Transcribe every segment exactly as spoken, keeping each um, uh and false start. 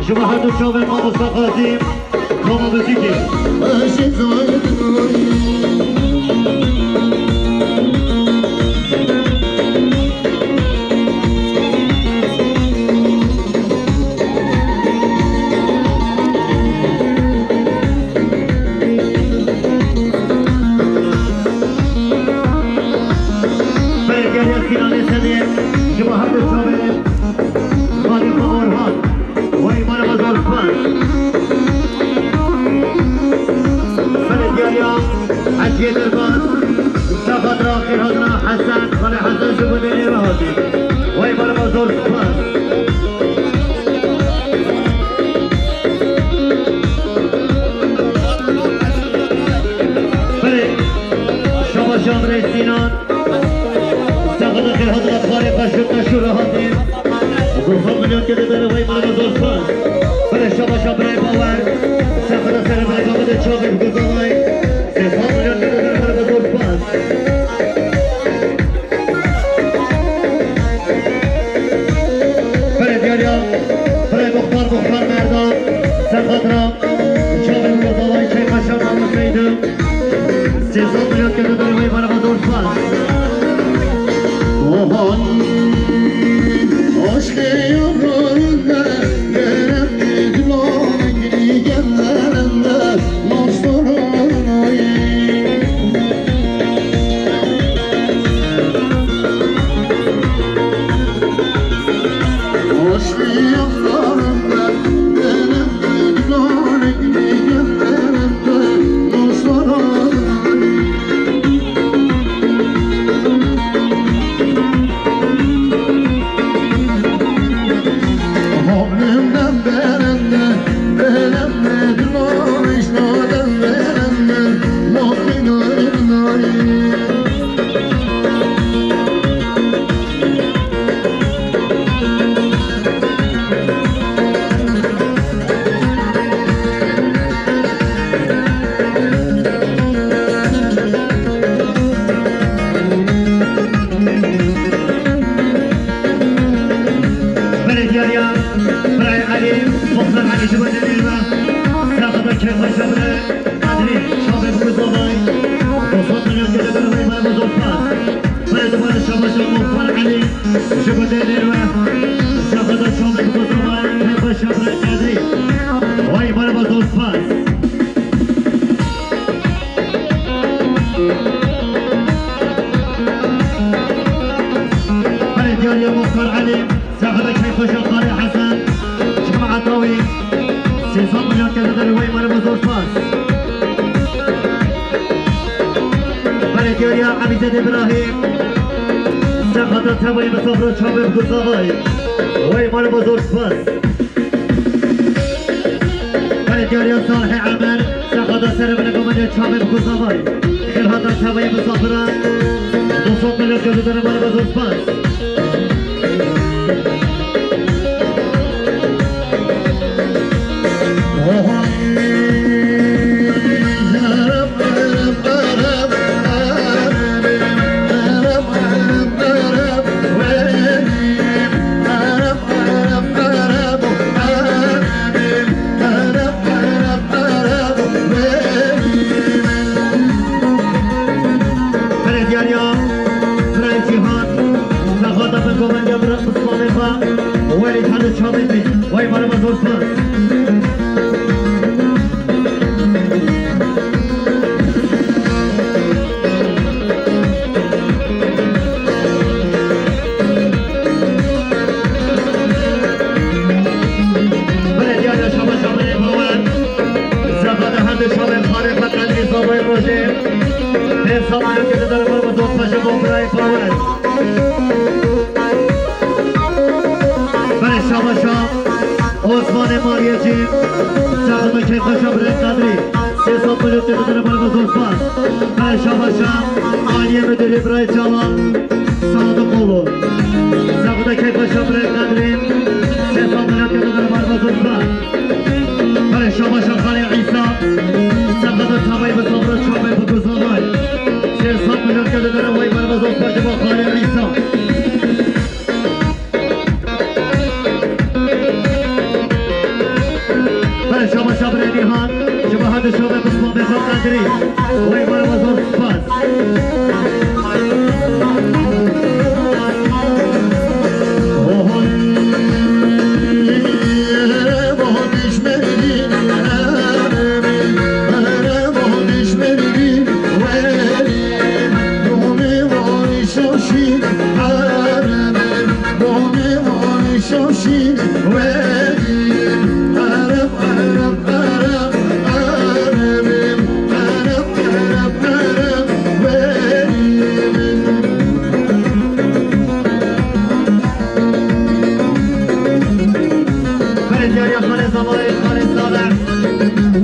Ji bo her du çavên mamosta Qazî, koma muzîkê. Belediye Sinanê Sedê, ji bo her du çavên Xalîfa Orhan. Wey, mala me zor spas. Belê diyariya Heciyê Derbas, te xatira xêrhatina Hesen, Xalê Hesen ji bo dêrê ve hatî. Wey, mala me zor spas. Belê, şabaş ya birê Sînan. Sexada xêrhatina xalê xwe ji meşhûr re hatî. Zor milyon kedi dere wey mala me zor spas. Bire şabaşa birayê Bawer. Sexada sere birayê Bawer de çavê bi gozavay. Sê sed milyon kedi dere mala me zor spas. Bire diyariya birayê Muxtar, Muxtar Merdan. Sexada çavê bi gozavay çay paşa mamosteydi. Sê sed milyon kedi dere wey mala me zor spas. Ohan, aşkê yararında, gerek dilanı geri gellerinde, nasıl olayım? Aşkê yararında, gerek dilanı geri gellerinde, Belediye ya, Bray Ali, Muhtar Ali, Cumhuriyet Elva, Sağda Kemal Şabrı, Adli, Şabrı Kuzovay, Osman Milyon Gece Dönemi, Bayramı Zofan, Belediye Başkanı Muhtar Ali, Ji bo dêrê we, sexada çavê bi gozavay, pêvaşa bi qedrî. Wey mala me zor spas. Belê diyariya Muxtar Elî, sexada keyfxweşa Xalê Hesen, Cemaeta wî, sê sed milyon kete der wey mala me zor spas. Belediye ya Emîzedê Birahîm. Sexada tevayê bi sofra çavê bi gozavayê. Wey mala me zor spas. Belê diyariya Salihê Emer, sexada serê min e, gomene çavê bi kuzavay. Xêr hata çavayê misafira. Du sed milyon göz üzere mala me zor spas. Belê diyariya Birayê Cîhan, sexada bin govendiya bira Islamê xwe, welî hadi çavê bî, wey mala me zor spas. Belediye de şaba şabanê bawer. Sefada her du şabê xalê xwe qedrî zavayê rojê. Hêr samanê ke di derbar bi zor xwe ji bo birayê bawer. Belê şaba şa. Osmanê Maliyecî, sexda keyfa şa birayê Qedrî, sê sed milyon tê didine mala me zor spas. Belê şaba şa, Aliyê Midirî birayê Çawa, Sadiq oğlu. Sexda keyfa şa birayê Qedrî, sê sed milyon tê didine mala me zor spas. Belê şaba şa xalê Îsa, sexda çavayê bi sabra çavê bi guzavay. Sê sed milyon tê didine wey mala me zor spas ji bo xalê Îsa. Belê şaba şa birê Nîhan, ji bo her du şabê bi slavê xwe Qedrî. Wey mala me zor spas. Belê diyariya xalê Zavayê, xalê Salih.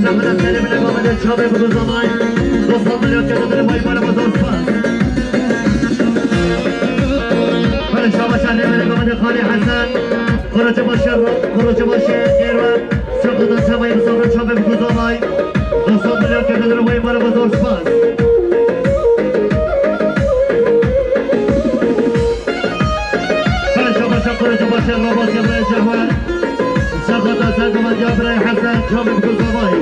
Zehmet serê bile babede çavê bi guzavay. Dost milyon tê didine wey mala me zor spas. Belê şaba şa rêvere babede xalê Hesen. Koroçe başe, koroçe başe, êrwe. Sexda çavayê bi sabra çavê bi guzavay. Dost milyon tê didine wey mala me zor spas. Belê şaba şa koroçe başe, rabatê birayê Cehwe. Sexda ser govendiya birayê Hesen, çavê bi guzavay.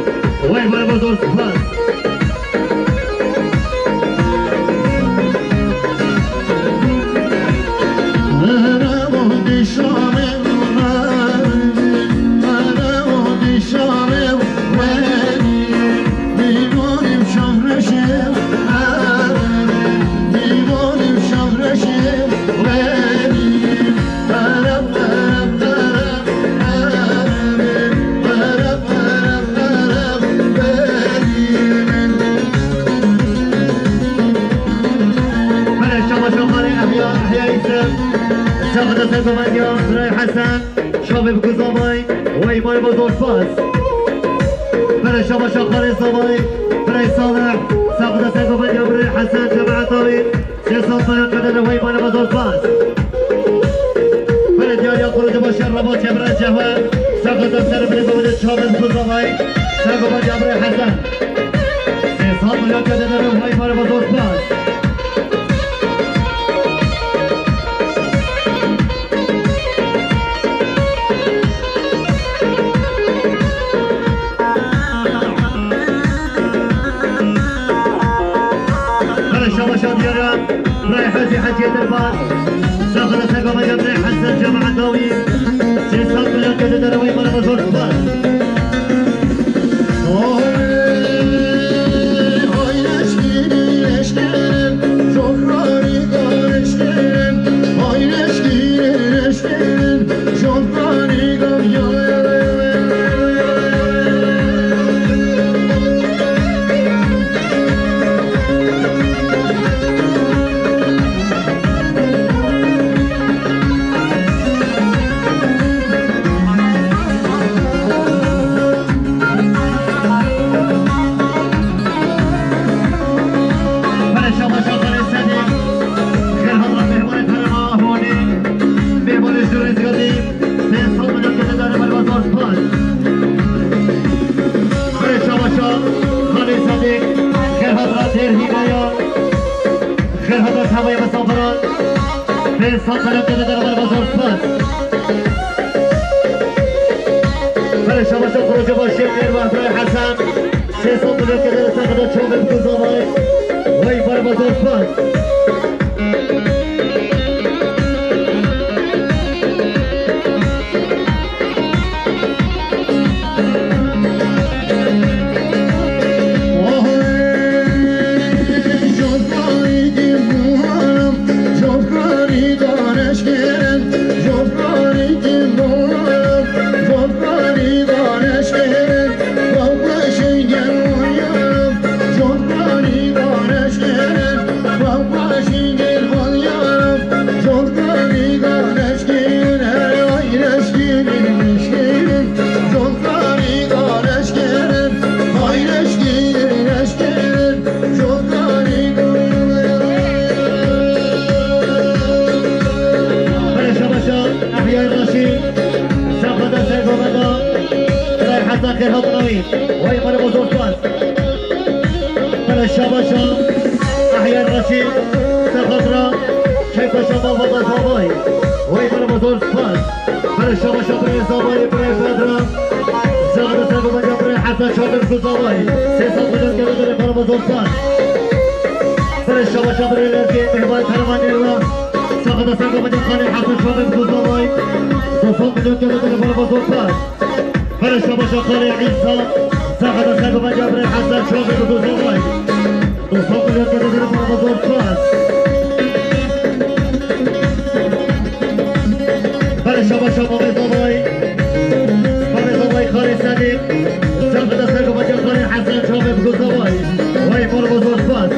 Wey mala me zor spas. Belê şaba şa xalê Ehya, Ehya Îsem. Sexda ser govendiya birayê Hesen. Çavê bi guzavay, wey mala me zor spas. Belê şaba şa xalê Zavayê, birayê Salih. Sexda ser govendiya birayê Hesen, cemaeta wî. Sê sed milyon tê didine wey mala me zor spas. Belê diyariya koroçe başe, rabatê birayê Cehwe. Sexda ser birê babede çavê bi guzavay. Ser govendiya birayê Hesen. Sê sed milyon tê didine wey mala me zor spas. Belê şaba şa diyariya birayê Hecî, Hecî Derbaz. Sexda ser govendiya birayê Hesen, cemaeta wî. Sê sed milyon tê didine wey mala me zor spas. Sağ kanat dede dere bana bazar spas. Bere şabaşa proje başlıyor. Ervan Bey Hasan. Sesal bile kere sakada çok bir kuzavay. Vay bana bazar spas. Bere şabaşa, Ehyay Raşîd, Sefada Sergoveda, Bere Hesen Xêrhat Navîn, vay mare bozor spas. Bere şabaşa, Ehyay Raşîd, Sefadra, Keypaşa Malbata Zavay, vay mare bozor spas. Bere şabaşa, Bere Zavay, Bere Fedra, Sefada Sergoveda, Bere Hesen Çadır Kuzavay, Sesal Beden Gebe Bere Bere bozor spas. Bere şabaşa, Bere Lerge, Mehbay Karaman Nerva, Sefada Sergoveda, Xalê Hesen Çadır Kuzavay, Sesal Beden Gebe Bere Bere bozor spas. Bere şabaşa Xalê Îsa, saxada ser bi venca birê Hesen Çavê bi dozavay. Dosan milyon gede dere bana zor spas. Bere şabaşa Mamê Zavay, Mamê Zavay Xalê Sedîq, saxada ser bi venca Xalê Hesen Çavê bi dozavay. Vay, bana zor spas.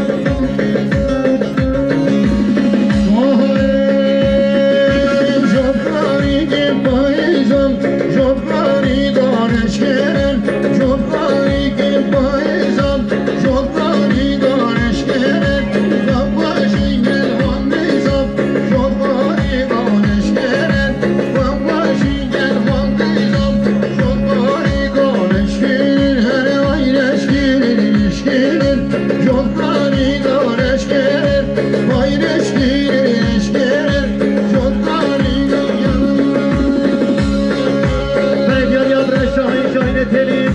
Belediye Adre Şahin, Şahin Eteli.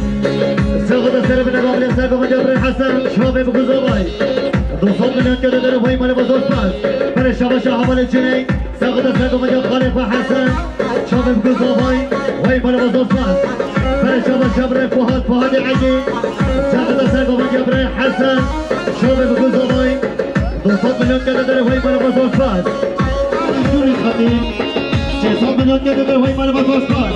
Saxada sere bine babile sago bence Bre Hasan, Şabe bu Guzavay. Dosan milyon kede dere vay male bazor spas. Bere şabaşa havale çiney. Saxada sago bence Khalifa Hasan, Şabe bu Guzavay. Vay male bazor spas. Bere şabaşa Bre Fuhat, Fuhat Egi. Saxada sago bence Bre Hasan, Şabe bu Guzavay. Dosan milyon kede dere vay male bazor spas. Şuri Xatî. Sê sed milyon kede dere vay male bazor spas.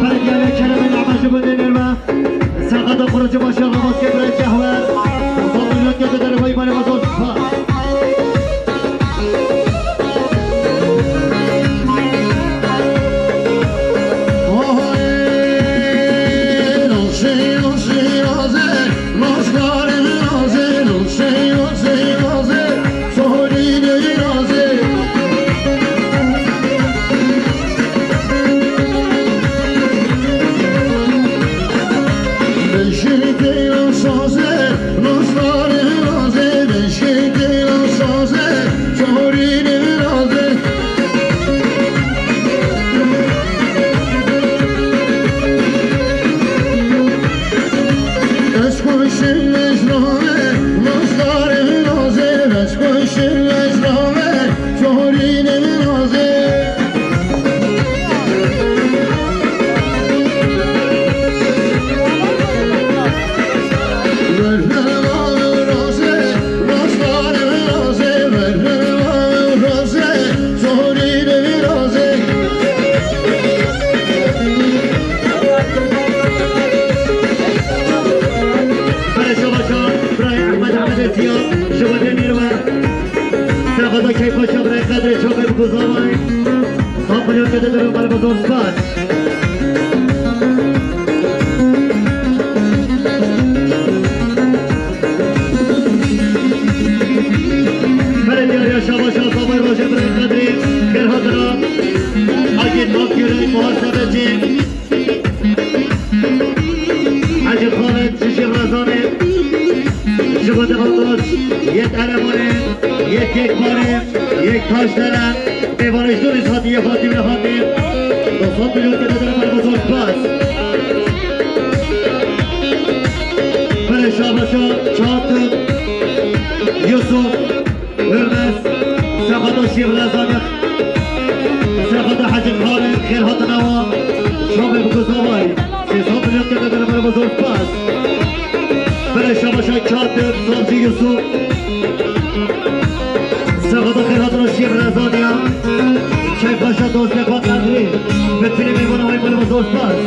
Belediye Kerem Nehme ji bo dê nerve. Saxada Kurucu Başar Ramazan Kebra Cehwe. Dosan milyon kede dere vay male bazor spas. Bere şabaşa, Birayê Ehmed Ehmed Etiyar, ji bo dê nerve. Saxada Keypaşa, Birayê Qedrê Çavê bi Guzavay. Sağ milyon kede dere bana bazor spas. Belediye Şabaşa Zavay Rojê Birayê Qedrê, Xêr hatina. Agit Mak Gülay, Muhasebeci. Hacı Xalid, Şişir Razanê. Ji bo dê Abdullah Yek Elemanê, yek Kekmanê, yek Taşdelen, mêvanê ji dûrê hatiye, hatiye, hatiye. Dostan milyon kete dere merhaba zor spas. Bere şabaşa, Çatim, Yusuf, Hürmes, Sefada Şîrlezanî, Sefada Hecî Xalid, xêr hatin awa, şamê bi guzavay. Sê sed milyon kete dere merhaba zor spas. Bere şabaşa Çatim, Savcı Yusuf. Sefada xêr hatin şîrlezanî. Çek başa dostê xwe qedrî. Betînê mêvana wê mala zor spas.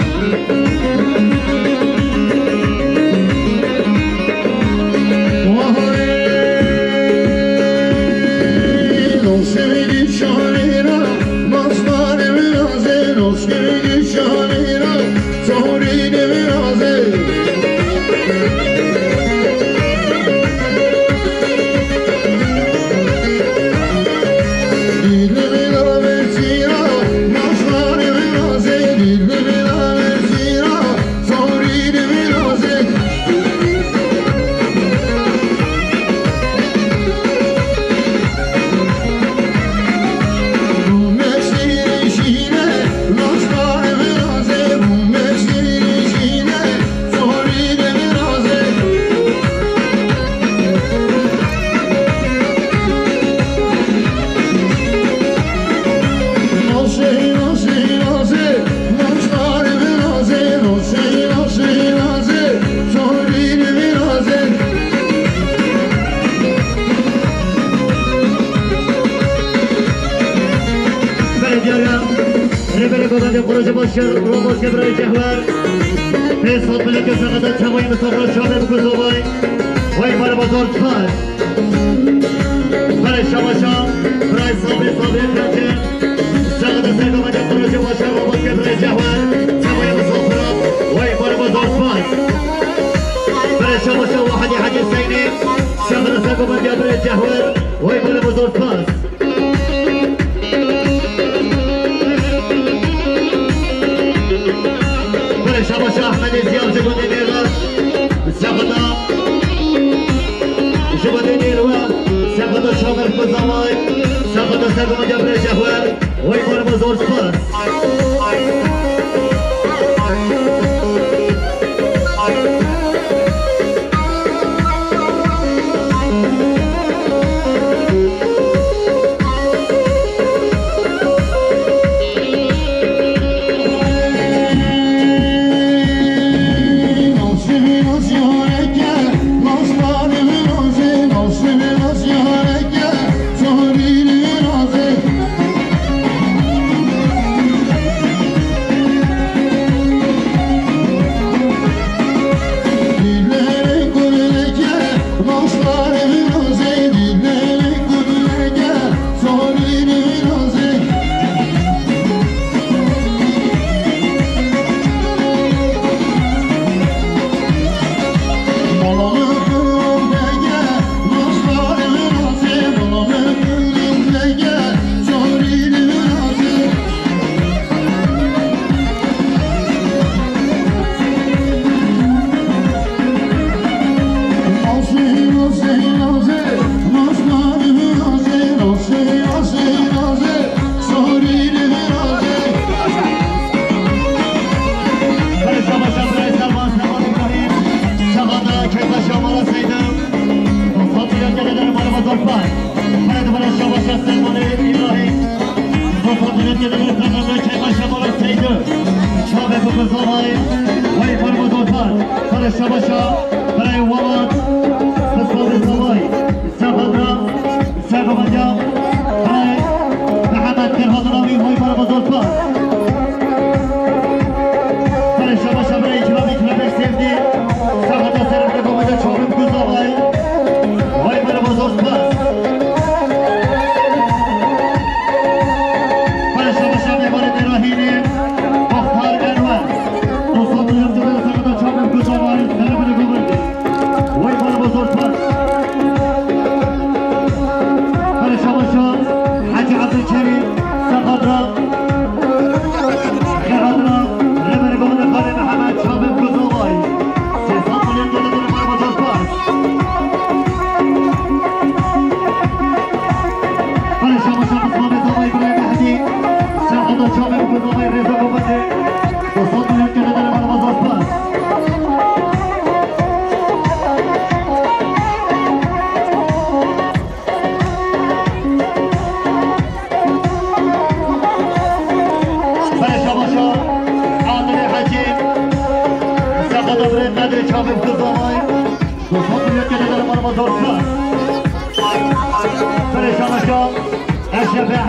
Belediye Rêberê Govendê Xurojê Başar, Roboz Gebrayê Cehwer. Pê sed milyon kesê qeda çavayê misafir şamê bi guzovay. Vay merhaba zor spas. Bere şabaşa, bray sabê sabê krece. Sağda Sego Mece Xurojê Başar, Roboz Gebrayê Cehwer. Çavayê misafir. Vay merhaba zor spas. Bere şabaşa, Wahidê Hecî Hüseyinê. Sağda Sego Mece Gebrayê Cehwer. Vay merhaba zor spas. Bere şabaşa Ehmedê Ziya ji gundê Nêra. Sefada. Ji gundê Nêra. Sefada şamir bi zavay. Sefada ser gundê Bire Cehwer. Vay merhaba zor spas. Çavê bikuzavay, wey merhaba zor spas. Bere şabaşa, bere welat, bi sabê zavay. Sefada, Sefada, bere Mehmet Kerhazınavi, wey merhaba zor spas. Bere şabaşa, bere ikram, ikram, sevdi. Sefada, ser bere babada çavê bikuzavay. Wey merhaba zor spas. Bere şabaşa, mêvanê Dêra Hînê, Baxtar Enwer. Dostan milyon kete dere sefada çavê bikuzavay, bere bere govendê. Wey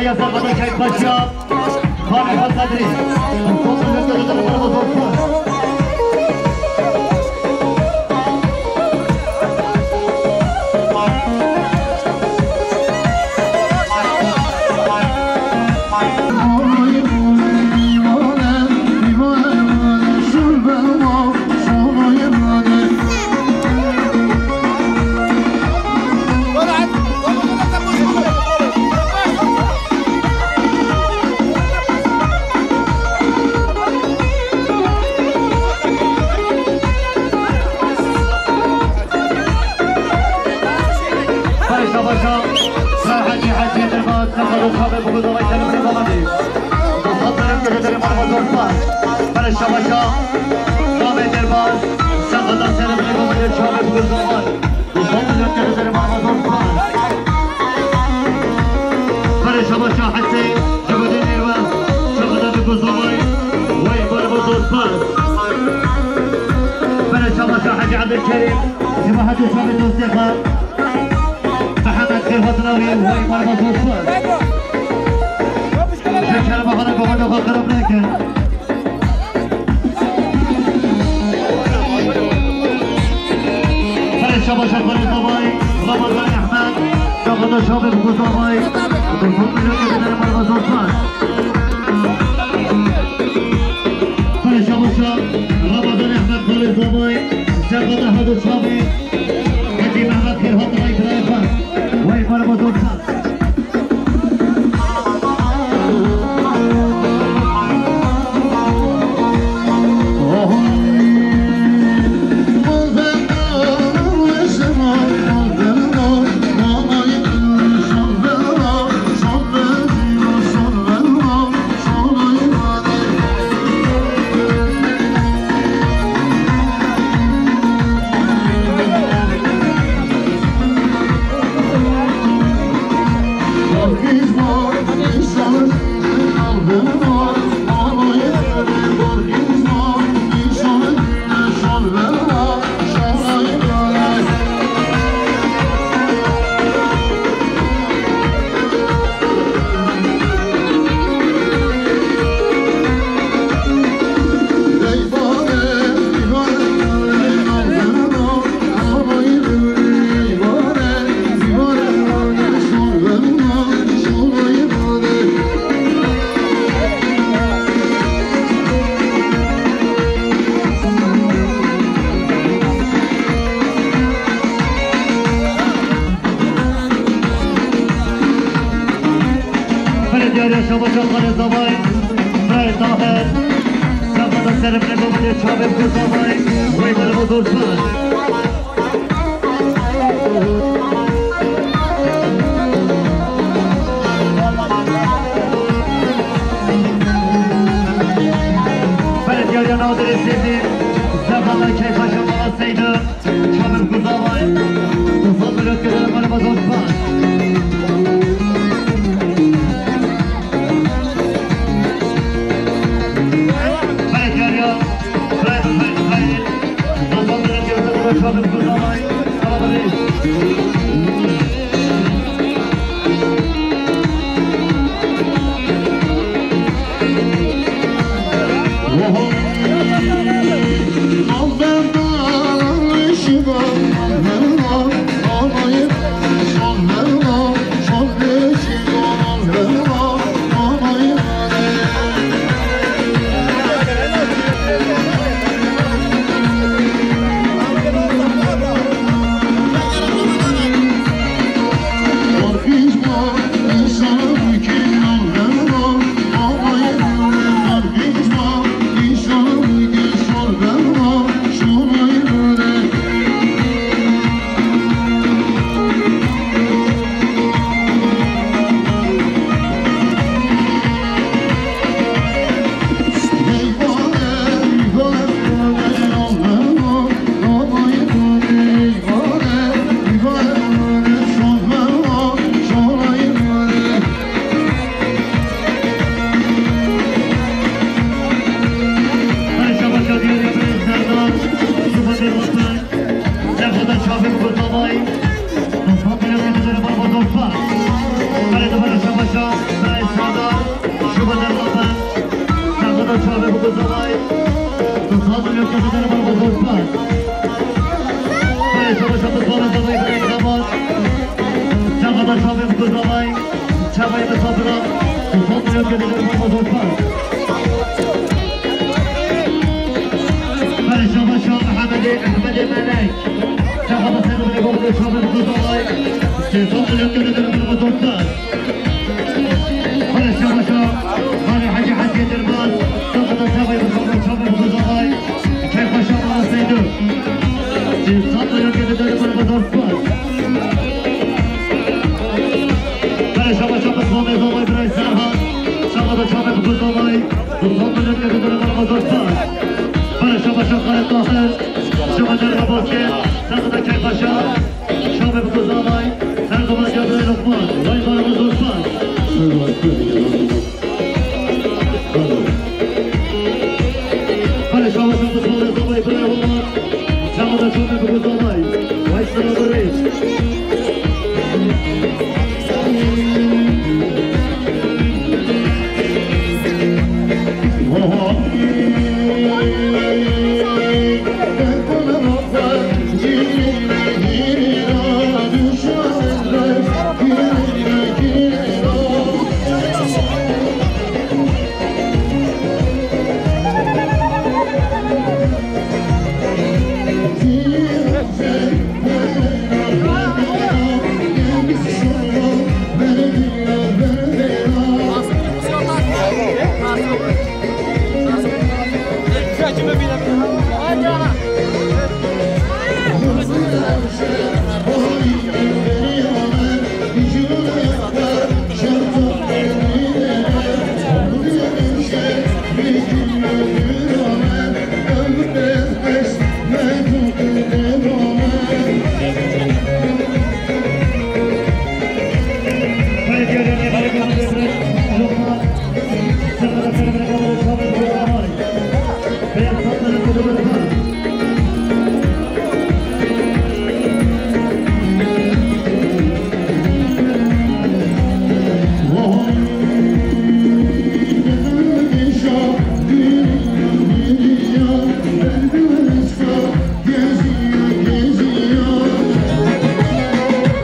Yasa bana çek başa. Bana bak Kadri. Sol bir noktada da bana zor. Barışa başa. Hacı Hacı Yılmaz. Kapalı tabi bu kızı. Başkanı bile bana değil. Dostlar, teşekkür ederim. Araba dostlar. Barışa başa. Ahmet Erbaz. Sakata selamünaleyküm. Çağrı bu kızı var. Dostlar, teşekkür ederim. Araba dostlar. Barışa başa. Hacı. Cebedin Erbaz. Sakata bu kızı var. Vay, araba dostlar. Barışa başa. Hacı Abdülkerim. Cemaat-ê Şamê dostê xwe. Mihemed Xêrhatina wî, wey merhaba dostlar. Ji kerema xwe re goxanê xwe xirab nekin. Xelê şabaşa xelê zavay, Ramazan Ehmed, şaxada şabê bi ku zavay. Dostum, millet getirir merhaba dostlar. Xelê şabaşa, Ramazan Ehmed xelê zavay, şaxada hadi şabê. Hacî Mehmet Xêrhat Rayt Rayxan. Wey merhaba dostlar. Belediye Şabaşa Xalê Zavay, Ray Taher, Şabaşa Serifle Babadê Çabê Ku Zavay, Weyler Odur Sar. Belediye Nadir Seydi, Şabaşa Keyfaşa Baba Seydi. Çavir Kuzavay, Tufan Bülent Gelen Mali Bazon Spas. Belediye, Fred, Fred, Fred. Tufan Bülent Gelen Mali Şaxada çavê bû Guzavay. Guzavay yok ya da bana bozulmaz. Hayır, savaşa bozulmaz, Guzavay bırak kapat. Şaxada çavê bû Guzavay. Çavê bû Guzavay. Guzavay yok ya da bana bozulmaz. Hayır, savaşa Ahmedi, Ahmedi Melek. Şaxada sen bile bozulmaz, çavê bû Guzavay. Guzavay yok ya da bana bozulmaz. Hadi şabaşa. Hadi Hacı Hacı Durmaz. Sokakta çabayı bu sokakta çabayı bu zavay. Keyf aşağı bana seydu. Siz tatlı yok dedi dönüp bana bazar tutmaz. Hadi şabaşa bu zavay zavay biray Serhan. Sokakta çabayı bu zavay. Bu tatlı yok dedi dönüp bana bazar tutmaz. Hadi şabaşa Kale Tahir. Şabaşa Basket. Sokakta keyf aşağı. Şabe bi Guzavay, her zaman Cebrail Lokman, vay bana Guzavay. Hadi şabe şabe şabe şabe Guzavay, Guzavay. Şabe da şabe bi Guzavay, vay sana Guzavay.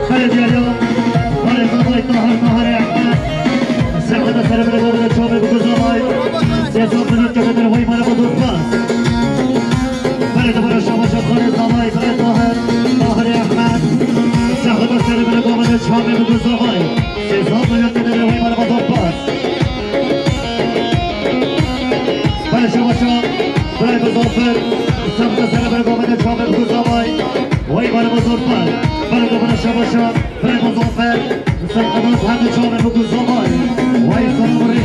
Hadi diyor ya. Hadi Guzavay, Tahir, Tahir, Ahmet. Sen de seni bile doğru çabuk Guzavay. Sen de bunu kötü bir vay bana bu durma. Hadi de bana şabaşa Guzavay, Guzavay, Tahir, Tahir, Ahmet. Sen de seni bile doğru çabuk Guzavay. Sen de bunu kötü bir vay bana bu durma. Bale şabaşa, Bale Muzaffer, Sefte Sere Bale Gomede Çabe Guzavay, Vay Bale Muzaffer, Bale Gomede Şabaşa, Bale Muzaffer, Sefte Sere Çabe Guzavay, Vay Sana Buri.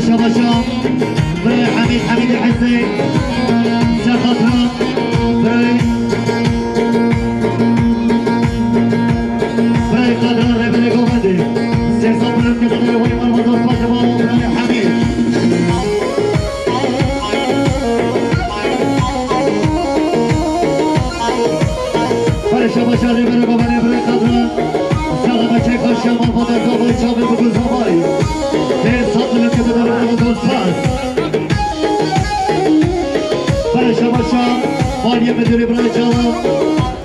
Şabaşa, Bire Hamid, Hamid Hüseyin, Sefatra, Bire Bray Kadra Rebele Gomedi. Sesa Bülent Kadra Vay Marmada Pajama Bray Hamid. Bray Şabaşa Rebele Gomedi Bray Kadra. Sağda Çek Aşağı Marmada Zavay Çabe Bugu Zavay. Sesa Bülent Kadra Rebele Gomedi. Bray Şabaşa Maliye Müdürü Bray Çağla.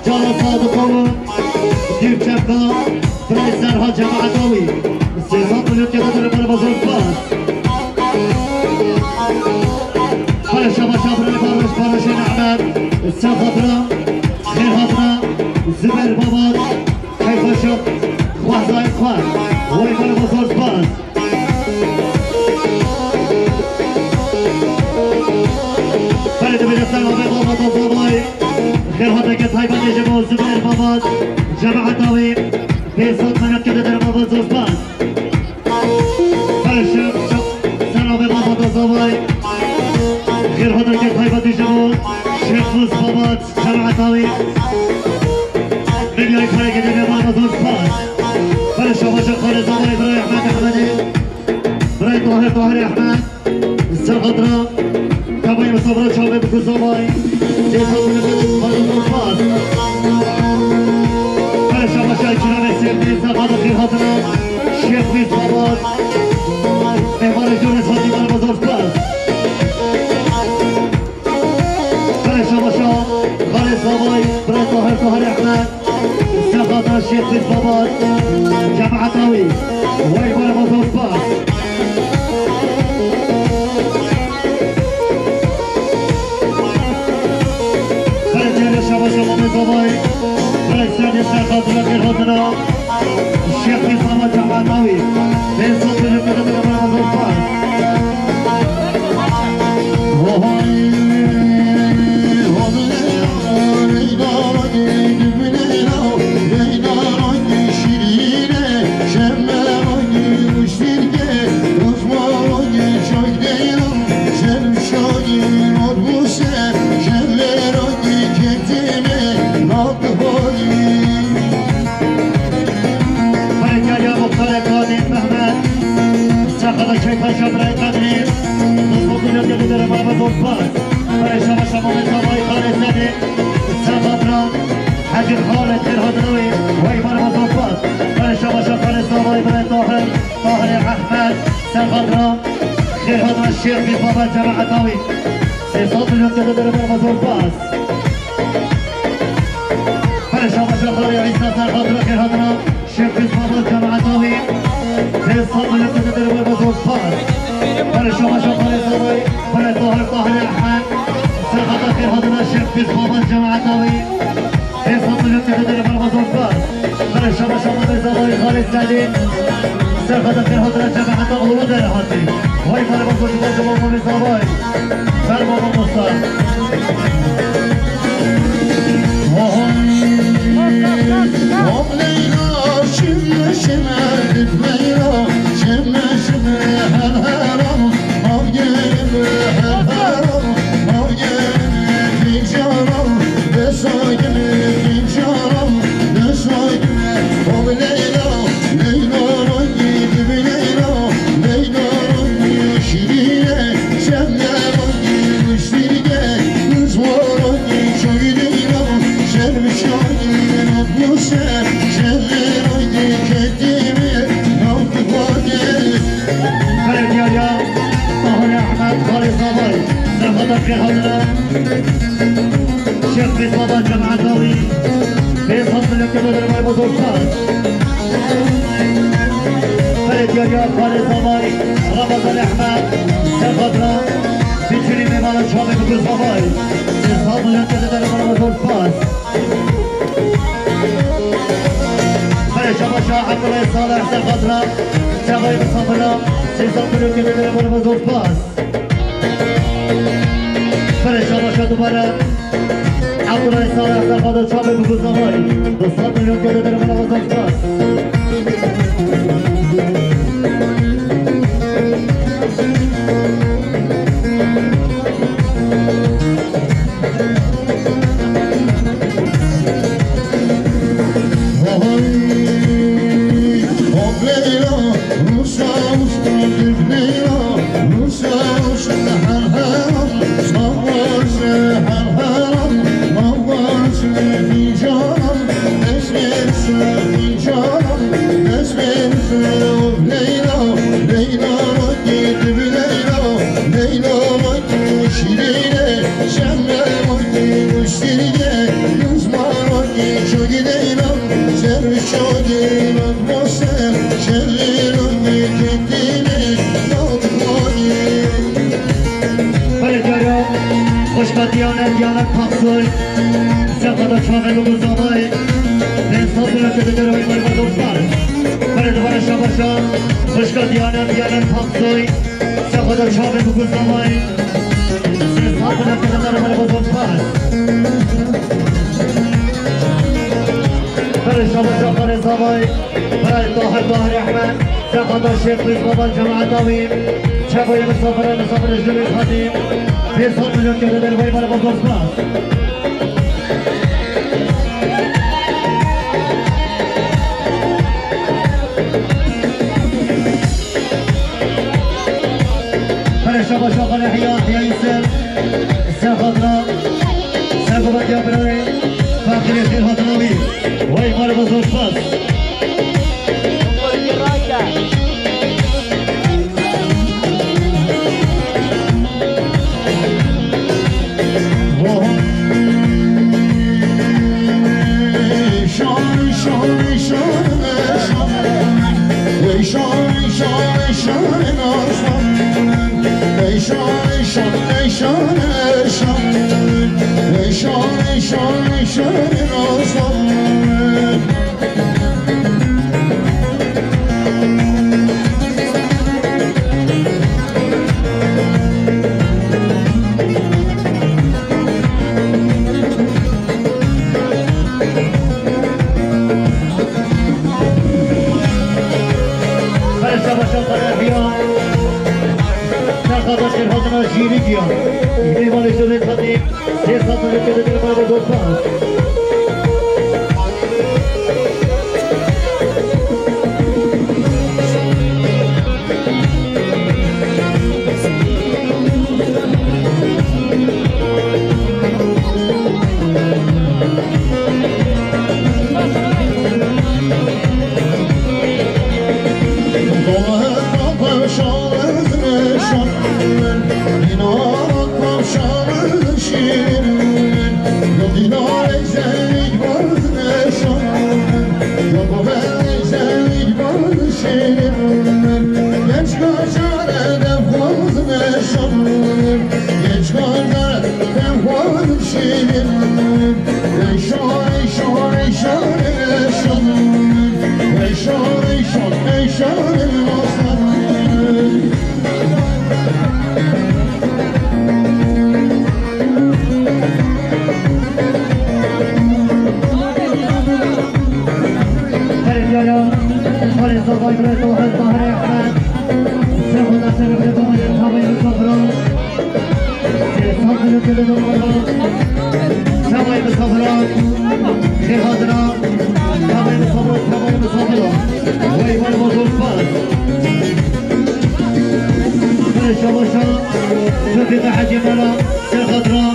Cala Sadıkoğlu, Dîrçeka, Bray Serhan. Cemaeta wî, sê sed milyon kete dere bere bazar spas. Xêr şabaşa birayê Barış, Barışên Ehmed, ser xatira, xêr hatina, Zübeyir Babat, keyfa şap, xwezayê xwe, wey bere bazar spas. Xêr dibêje ser avê Babat Azavay, xêr hateke taybetê ji bo Zübeyir Babat, cemaeta wî, pênc sed manat kete dere Babat Zospan. Xêr şap, şap, ser avê Babat Azavay, xêr hateke taybetê ji bo Şêx Fûz Babat, cemaeta wî. Medyayê xwe yekê dene Babat Zospan. Xêr şabaşa Xalê Zavay, birayê Ehmed Ehmedê, birayê Tahir, Tahir Ehmed. Ser xatira Kabayê Misafira çavê bi Kuzavay. Ceza wile bide Kuzavay Kuzavay. Xêr şabaşa Kiramê Sêrdê, ser xatira xêr hatina Şêx Fîz Babat. Mêvanê Jones Fatî Babat Kuzavay. Xêr şabaşa Xalê Zavay, birayê Tahir, Tahir Ehmed. Sefata Şêx Fîz Babat, cemaeta wî, wey bere bazar spas. Xêr diyare şabaşa Mamê Zavay, birayê Serdê ser xatira xêr hatina, Şêx Fîz Babat cemaeta wî, pênc sed milyon kete dere bere bazar spas. Berkeliya Muxtarê Kadî Mehmet, Çaxada Keypaşa Birayê Kadî, Dostum Dünyan'da bir dere baba dostlar. Xêr şabaşa Mamê Zavay, Xalê Sedê, ser xatira Hecî Xalid, xêr hatina wî, wey bere bazar spas. Xêr şabaşa Xalê Zavay, birayê Tahir, Tahirê Ehmed, ser xatira xêr hatina Şêx Fîz Babat, cemaeta wî. Sê sed milyon kete dere bere bazar spas. Xêr şabaşa Xalê Îsa, ser xatira xêr hatina Şêx Fîz Babat, cemaeta wî. Pênc sed milyon kete dere bere bazar spas. Xêr şabaşa Xalê Zavay, birayê Tahir, Tahirê Ehmed, ser xatira xêr hatina Şêx Fîz Babat, cemaeta wî. Pênc sed milyon kete dere bere bazar spas. Xêr şabaşa Mamê Zavay, Xalê Sedê, ser xatira xêr hatina cemaeta Ulu Dere hatî. Wey bere bazar spas ji bo Mamê Zavay. Fermo mamosta. Vay, hop Leyla, şime, şime, git Leyla, şime, şime, her, her, al, al, gel, her, her, al, al, gel, fincan, al, de soy, gel, fincan, al, de soy, gel, hop Leyla, Leyla, git Leyla, Leyla, şirine, sen de bak, Xêr diyariya Tahirê Ehmed, Xalê Zavay, ser xatira xêr hatina Şêx Fîz Babat, cemaeta wî. Pênc sed milyon kete dere bere bazar spas. Xêr diyariya Xalê Zavay, Ramazan Ehmed, ser xatira Biçûnî mêvana çavê bi Kuzavay. Sê sed milyon kete dere bere bazar spas. Xêr şabaşa Ebdullah Salih, ser xatira çavê bi Sabira. Sê sed milyon kete dere bere bazar spas. Xêr şabaşa dubare Ebdullah Salih, ser xatira çavê bi Kuzavay. Du sed milyon kete dere bere bazar spas. Xişka Diyanet, Diyanet Paksoy. Sefada çavê Luguzamay. Dê sabuna te de derwey merva dostlar. Bere dubare şabaşa. Xişka Diyanet, Diyanet Paksoy. Sefada çavê Luguzamay. Dê sabuna te de derwey merva dostlar. Bere şabaşa, bere zavay. Bere Tahir, Tahir Ehmed. Sefada Şêx Rîz Baba cemaeta wî. Çabayê misafire, misafire ji wî hatî. Pêr sal milyon kere dervayî bere bozor spas. Bere şabaşa xane hiya, hiya îsir. Ser xatira, ser baba diya birayê. Fakirê xêr hatina wî. Way bere bozor spas. Bere şabaşa xane hiya. Serxada şêrhatina jîrî giya. Mêvanê şerê xatî. Sê sal milyon kere dervayî bere bozor spas. Çavayê misafira, çavayê misafira, çavayê misafira. Wey, wey, bozor spas. Bere şabaşa, şefê te Hecê Mela, ser xatira,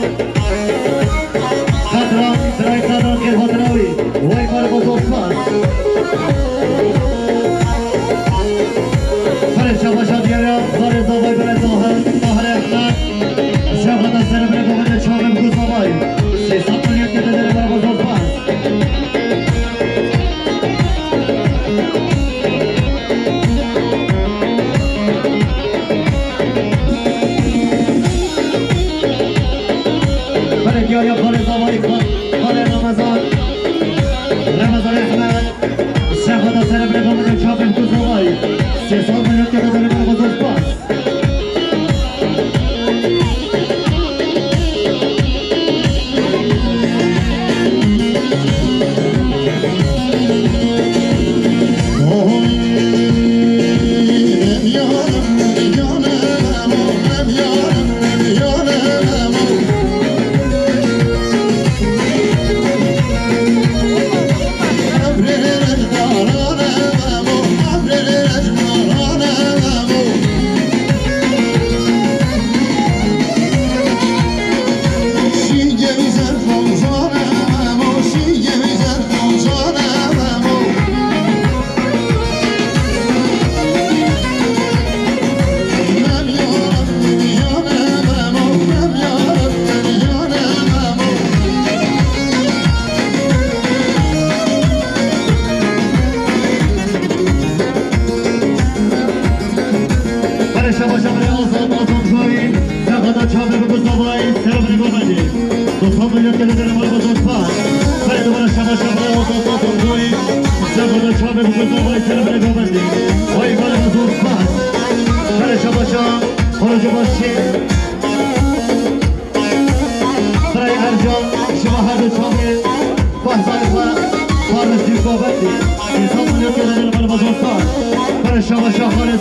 xatira, birayê Sadran xêr hatina wî. Wey, bere bozor spas. Bere şabaşa diyara, bere zavay, bere Tahir, Tahir Ehmed. Şevana ser bire bavê de çavê Luguzamay. Sê sed milyon kere dere bere bozor spas.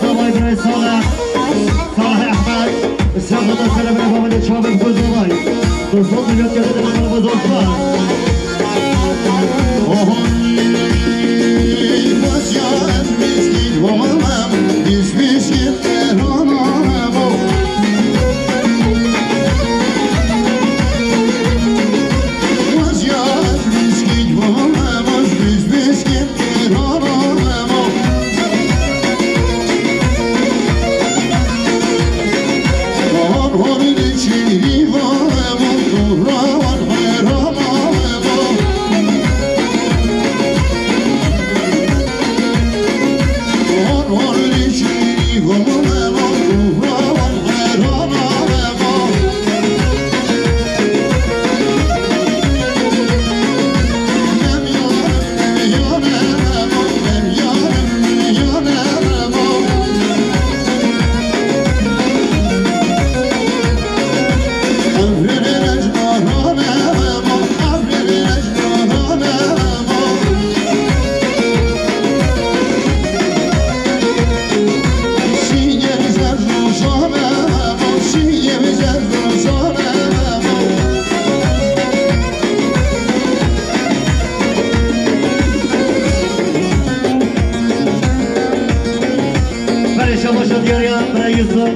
Salih Bey Salih. Salih Ahmet. Sefada selamına babada çabuk buzulay. Dostum millet geldi bana buzulsa. Oho. Berê şabaşa diyariya bira Yusuf.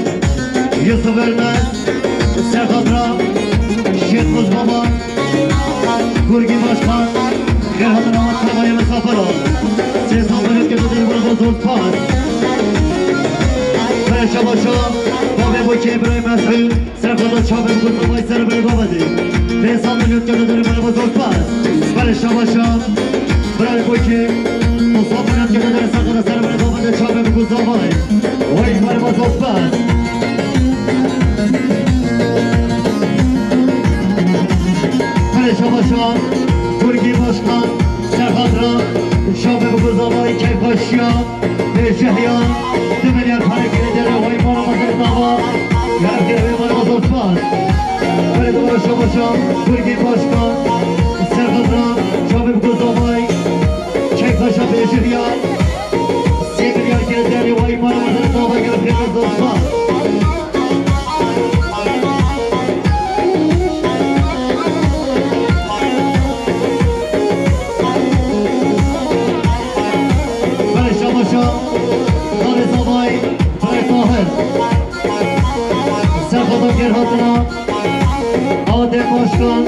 Yusuf Ölmez. Serhat Ra. Şêxoz Baba. Gurgî Başkan. Xêr hatin ama travayê misafir ol. Sê sal millet gebe dil bira Zolpas. Berê şabaşa. Babê Bokê Îbrahîm Mesûd. Serxweza çavê bi guzavay ser bere bavadê. Pê sal millet kerde dere bere bozor pas. Bere şabaşa. Bere bokê. Musa millet kerde dere serxweza ser bere bavadê çavê bi guzavay. Oy bere bozor pas. Bere şabaşa. Gurgî başkan. Serxweza. Çavê bi guzavay keyf başya. Pêşehiya du milyar pare kirê derê wayî mala xwe ser dava. Gerek kirê wê mala xwe zor spas. Berê dawara şabaşa Gurgî Başkan, Serxweza, çavê bi gozavay, Çek Paşa pêşehiya sê milyar kirê derê wayî mala xwe ser dava. Gerek kirê wê zor spas. Belê şabaşa, Talê Zavay, Talê Tahir. Serxweza gêr hatina, Adem Başkan,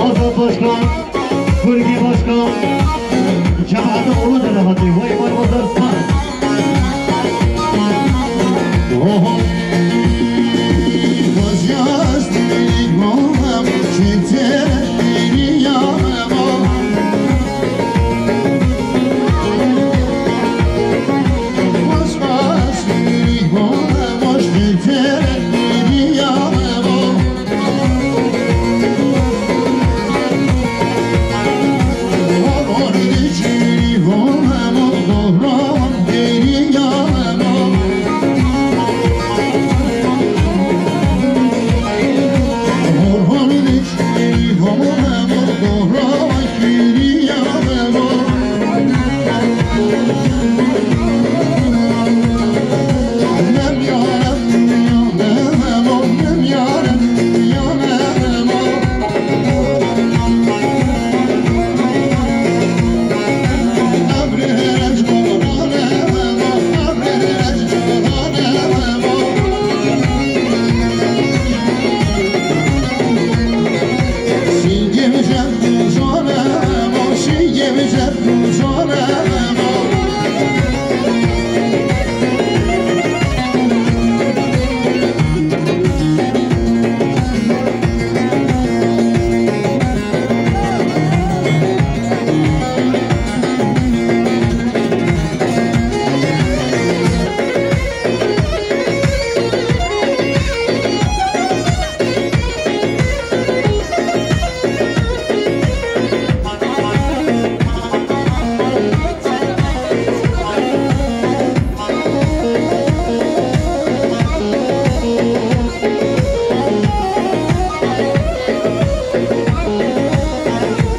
Azad Başkan, Gurgî Başkan, cemaata oğlu da rahatı, vay vay vay vay.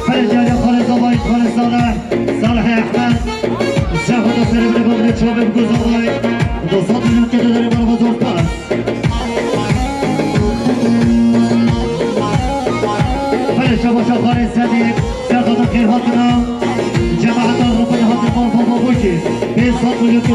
Xalê Cale, Xalê Zavay, Xalê Salih, Salih Ehmed, Şaxo da serê bile bavle çavê bi gozavay. Hot milyon kete derê merhaba zor spas. Belê şebaşa xarê sedî, serxatin xêr hatina. Cemaeta Rûpinê hatin merhaba bû ki. Pênc sed milyon kete